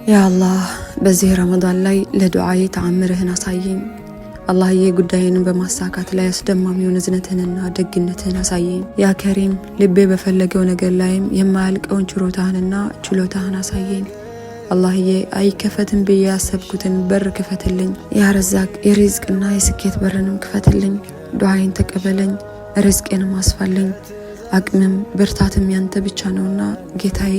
ያ አላህ፣ በዚህ ረመዳን ላይ ለዱዓዬ ተአምርህን አሳየኝ። አላህዬ፣ ጉዳይን በማሳካት ላይ አስደማሚውን እዝነትህንና ደግነትህን አሳየኝ። ያ ከሪም፣ ልቤ በፈለገው ነገር ላይም የማያልቀውን ችሮታህንና ችሎታህን አሳየኝ። አላህዬ፣ አይከፈትም ብዬ ያሰብኩትን በር ክፈትልኝ። ያ ረዛቅ፣ የሪዝቅና የስኬት በርንም ክፈትልኝ። ዱዓዬን ተቀበለኝ፣ ሪዝቄንም አስፋልኝ። አቅምም ብርታትም ያንተ ብቻ ነውና ጌታዬ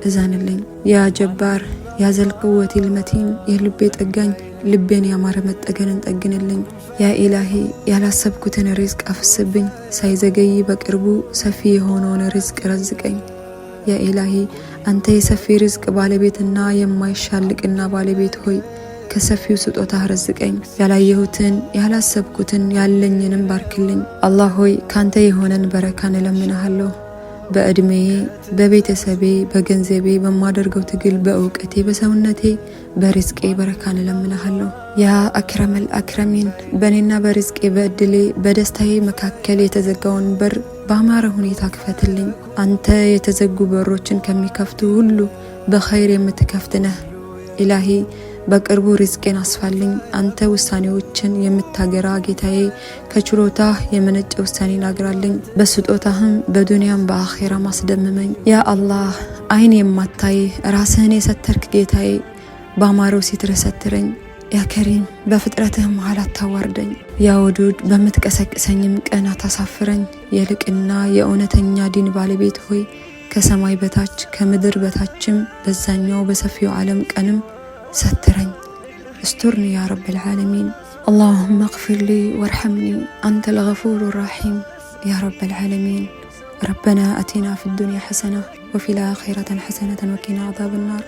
እዘንልኝ። ያ ጀባር፣ ያ ዘል ቁወቲል መቲን፣ የልቤ ጠጋኝ፣ ልቤን ያማረ መጠገንን ጠግንልኝ። ያ ኢላሂ፣ ያላሰብኩትን ሪዝቅ አፍስብኝ። ሳይዘገይ በቅርቡ ሰፊ የሆነውን ሪዝቅ ረዝቀኝ። ያ ኢላሂ፣ አንተ የሰፊ ሪዝቅ ባለቤትና የማይሻልቅና ባለቤት ሆይ፣ ከሰፊው ስጦታ ረዝቀኝ። ያላየሁትን፣ ያላሰብኩትን፣ ያለኝንም ባርክልኝ። አላህ ሆይ፣ ካንተ የሆነን በረካን እለምንሃለሁ። በእድሜዬ፣ በቤተሰቤ፣ በገንዘቤ፣ በማደርገው ትግል፣ በእውቀቴ፣ በሰውነቴ፣ በሪዝቄ በረካን እለምንሃለሁ። ያ አክረመል አክረሚን፣ በእኔና በሪዝቄ፣ በእድሌ፣ በደስታዬ መካከል የተዘጋውን በር በአማረ ሁኔታ ክፈትልኝ። አንተ የተዘጉ በሮችን ከሚከፍቱ ሁሉ በኸይር የምትከፍት ነህ። ኢላሂ፣ በቅርቡ ሪዝቄን አስፋልኝ። አንተ ውሳኔዎችን የምታገራ ጌታዬ፣ ከችሎታህ የመነጨ ውሳኔን አግራልኝ። በስጦታህም በዱንያም በአኼራም አስደምመኝ። ያ አላህ፣ አይን የማታይ ራስህን የሰተርክ ጌታዬ፣ በአማረው ሲትርህ ሰትረኝ። ያ ከሪም፣ በፍጥረትህ መሃል አታዋርደኝ። ያ ወዱድ፣ በምትቀሰቅሰኝም ቀን አታሳፍረኝ። የልቅና የእውነተኛ ዲን ባለቤት ሆይ፣ ከሰማይ በታች ከምድር በታችም በዛኛው በሰፊው ዓለም ቀንም ሰትረኝ። استرني يا رب العالمين. اللهم اغفر لي وارحمني، أنت الغفور الرحيم يا رب العالمين. ربنا أتنا في الدنيا حسنة وفي الآخرة حسنة وقنا عذاب النار.